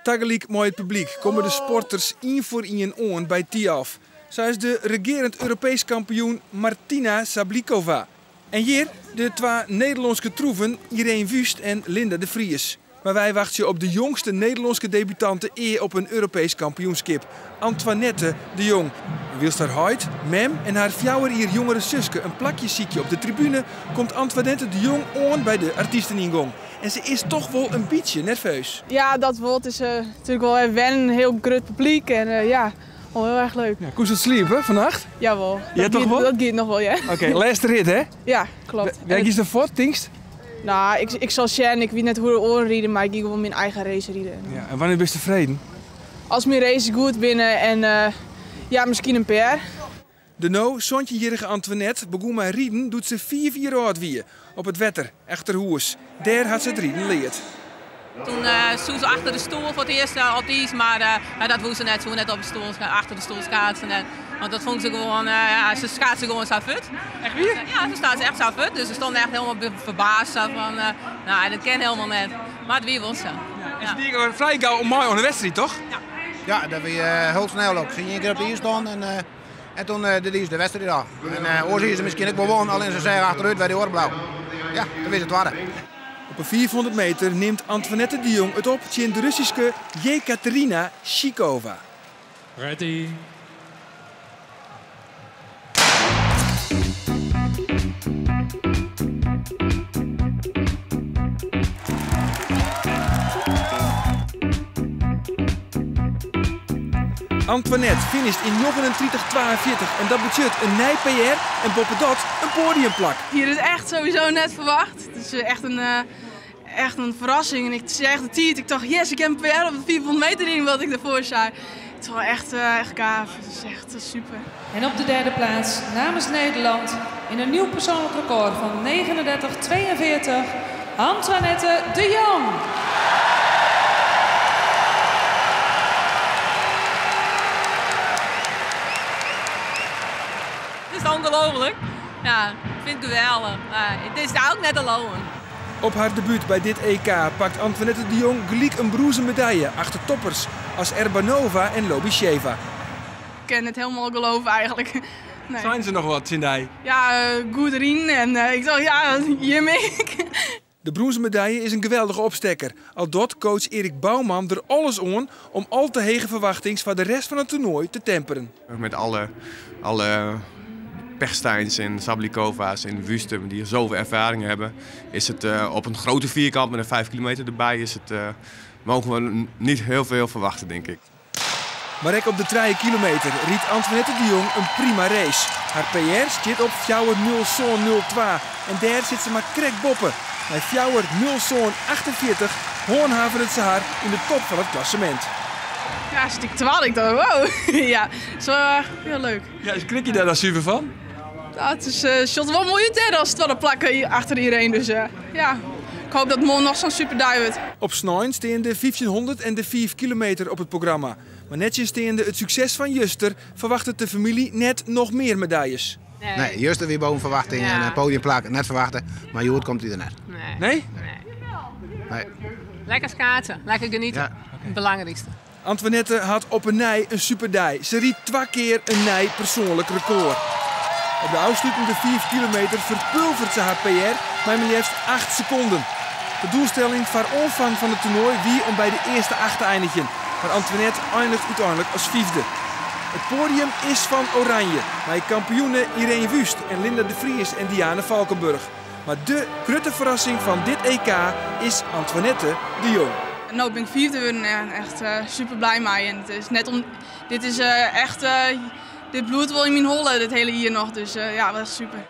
Tagelyk mei it publyk komme de sporters ien foar ien oan by Thialf. Sa is de regearend Europeesk kampioen Martina Sablikova. En hjir de twa Nederlânske troeven Ireen Wüst en Linda de Vries. Mar wy wachtsje op de jongste Nederlânske debutante ea op in Europeesk kampioenskip, Antoinette de Jong. En wylst har heit, mem en har 4 jier jongere suske in plakje sykje op de tribune, komt Antoinette de Jong oan by de artystenyngong. En se is toch wol in bytsje nerveus. Ja, dat wol. It is natuerlik wol even wennen, in hiel grut publyk en ja, wol hiel erch leuk. Ja, koest it sliepe fannacht? Jawol. Ja, toch wol? Dat giet noch wol, ja. Oké, lêste rit, hè? Ja, kloppet. Wêr giest dan fuort, tinkst? No, ik sil sjen. Ik wit net hoe't de oaren ride, mar ik gean gewoan myn eigen race ride. Ja, en wannear bist tefreden? As myn races goed binne en ja, miskien in PR. De no 17-jierrige Antoinette begûn mei riden doe't se 5 jier âld wie. Op it wetter, efter hûs. Dêr hat se it riden leard. Toen soe se achter de stoel foar it earst op it iis, mar dat woe se net. Se woe net op de stoel, achter de stoel skaatsen. Want dat fûn se gewoan, ja, se skaatse gewoan sa fuort. Echt wier? Ja, se skaatse echt sa fuort. Dus se stonden echt helemaal ferbaasd sa fan, no, dat kin helemaal net. Mar it wie wol sa. Ja, en se die ek frij gau mei oan de wedstriid, toch? Ja. Ja, dat wie hiel snel ook. Se ien kear op de iis staan en toen dit is de wedstrijd al. En oars hie se miskien ek wol won, allinne se seach achterút by dy oare blau. Ja, toen wie se twadde. Op 'e 500 meter nimt Antoinette de Jong it op tsjin de Russyske Jekaterina Shikova. Ready. Antoinette finisht yn 39,42 en dat betsjut in nij PR en boppedat in poadiumplak. Hie it echt sowieso net ferwachte. It is echt in ferrassing. En ik seach de tiid, ik tocht, yes, ik ha in PR op de 500 meter yn wat ik derfoar sei. It is wol echt gaaf. It is echt super. En op de derde plaats namens Nederland in een nieuw persoonlijk record van 39,42, Antoinette de Jong. Het is ongelooflijk. Ja, ik vind het geweldig. Maar het is ook net alone. Op har debuut by dit EK pakt Antoinette de Jong gelyk in brûnzen medaille achter toppers as Erbanova en Lobisheva. Ik kin it hielendal gelove eigentlik. Nee. Seine se noch wat tsjin dy? Ja, goed riden en ik tocht, ja, hjirmee. De brûnzen medaille is in geweldige opstekker. Al docht coach Erik Bouwman der alles oan om al te hege ferwachtings foar de rest fan it toernoai te temperen. Met alle Pechsteins en Sablikova's en Wüsten die zoveel ervaring hebben, is het op een grote vierkant met een 5 kilometer erbij, mogen we niet heel veel verwachten, denk ik. Mar ek op de 3 kilometer rydt Antoinette de Jong in prima race. Har PR stiet op fjouwer nul sân nul twa en dêr sit se mar krekt boppe. Mei fjouwer nul sân 48 hânhaveret se har yn de top fan it klassemint. Ja, stik twadde, ik dacht, wow. Ja, it is wol hiel leuk. Ja, skrik je dêr dan suver fan? Ja, it is sjocht der wol moai út dêr as twadde plak achter iedereen. Dus ja, ik hoop dat moarn noch sa'n super dei wurdt. Op snein stean de 1500 en de 5 kilometer op it programma. Mar nettsjinsteande it sukses fan juster ferwachtet de famylje net noch mear medailles. Nee. Nee, juster wie boven ferwachting en in podiumplak net ferwachte, mar hjoed komt hy der net. Nee. Nee? Nee. Lekker skaatsen, lekker genieten. Ja. Het belangrijkste. Antoinette hat op 'e nij in superdei. Se rydt 2 kear in nij persoanlik rekord. Op de ôfslutende 5 kilometer ferpulveret se har PR mei mar leafst 8 sekonden. De doelstelling foar oanfang fan it toernoai wie om by de earste 8 te einigjen, mar Antoinette einiget úteinlik as 5e. It poadium is fan Oranje, mei kampioene Ireen Wüst en Linda de Vries en Diane Valkenburg. Mar de grutte ferrassing fan dit EK is Antoinette de Jong. No bin ik 5e wurden en echt super blij mei. En it is net om, dit is echt, dit bliuwt wol yn myn holle dit hiele jier noch, dus ja, dat is super.